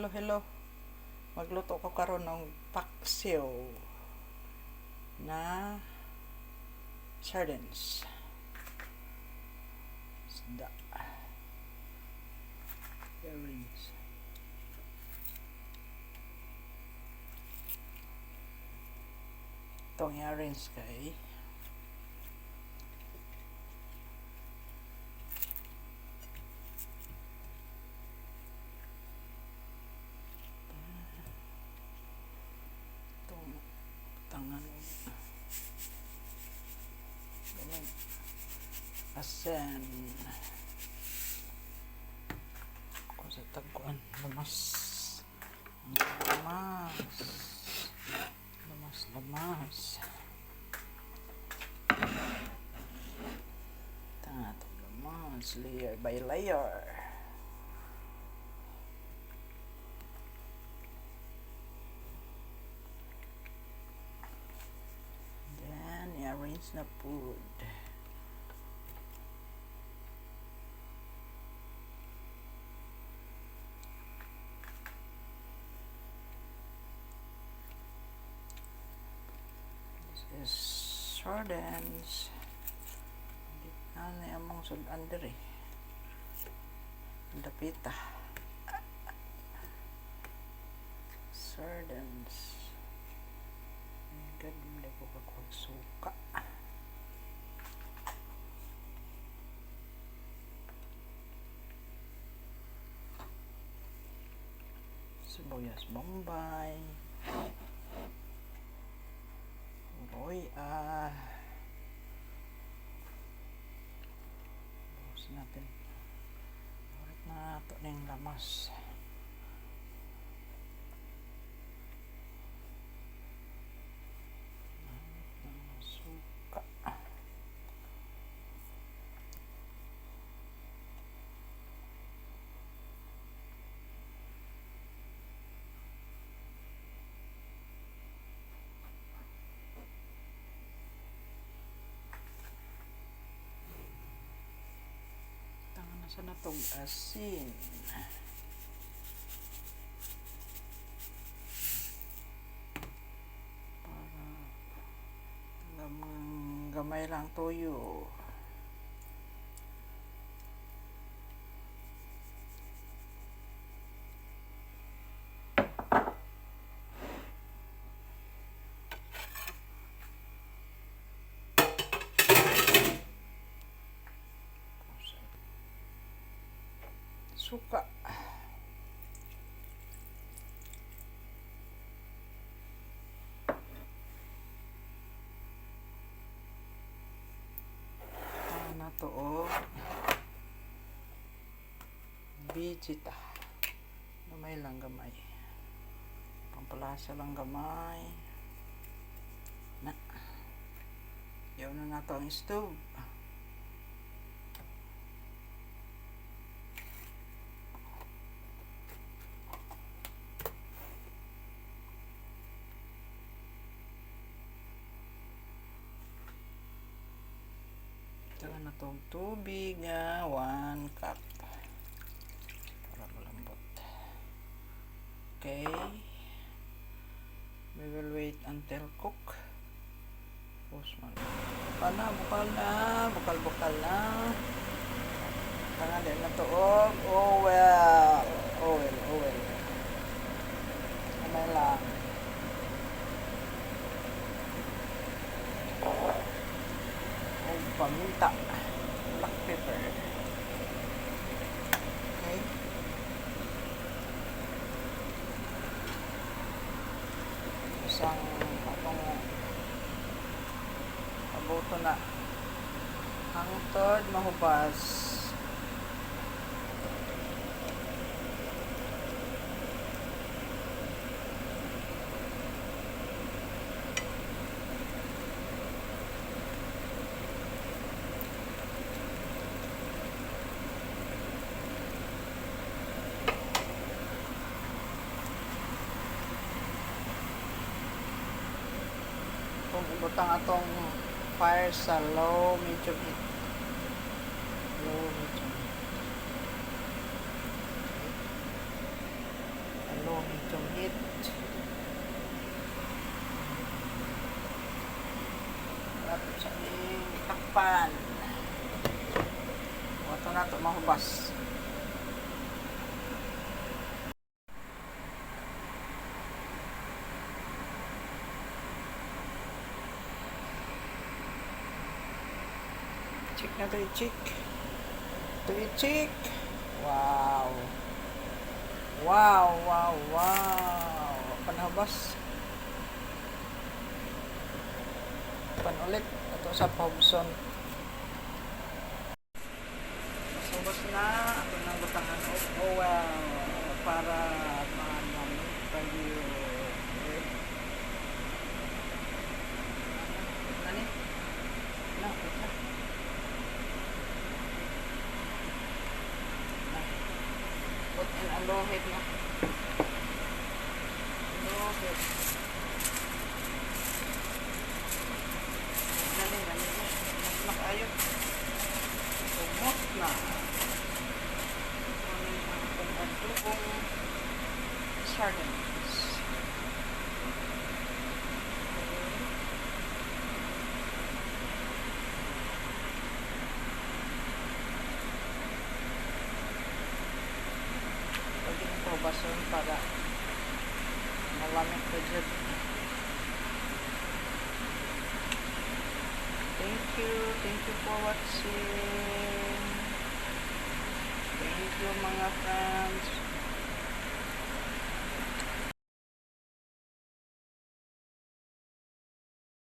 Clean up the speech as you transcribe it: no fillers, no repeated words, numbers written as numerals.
Hello, hello. Magluto ko karon ng paksiw na sardines. Isda. Earrings. Itong earrings kay itong tangan ganun. Asin. Kung sa tagkuan, lamas. Lamas. Lamas, lamas. Tanga itong lamas. Layer by layer. Then, i-arrange na food. This is sardines. Ano yung among sudan diri? Dapita. Sardines. My God, hindi ko kakuha suka. Sibuyas bombay. Uroy ah. Buhos natin. Ulit na ito ng lamas. Suka. Tanga na sa natong asin. Para lamang gamay lang toyo. Suka. Na to oh. Bijita. Gamay lang gamay. Pampalasa lang gamay. Na. Yaw na nato ang stove. Ito na itong tubig nga 1 cup para malambot. Okay. We will wait until cook. Tapos bukal na, bukal na, bukal-bukal na. Tangan din na to og oh well. Oh well, oh well. Kamay lang. Og paminta. Black pepper. Okay. Isang atong abuto na hangtod mahubas. Kung ibutang atong fire sa low medium heat. Low medium heat. Okay. Pan. Wato na to mahubas. Check na to, i-check. To i-check. Wow. Wow. Panhabas. Pan ulit. Ito sa Pobson. Subos na. Ato nang butangan og oil para malamig pa yun. Eh. Nani? Na, wait na. Na. Put in a low heat na. Low heat. Nani, nani na. Mas makayo. Umot na. Ano yung atong adobong sardines. Okay. Pwede mo bason para malamig pa dyan. Thank you. Thank you for watching. Thank you, mga friends.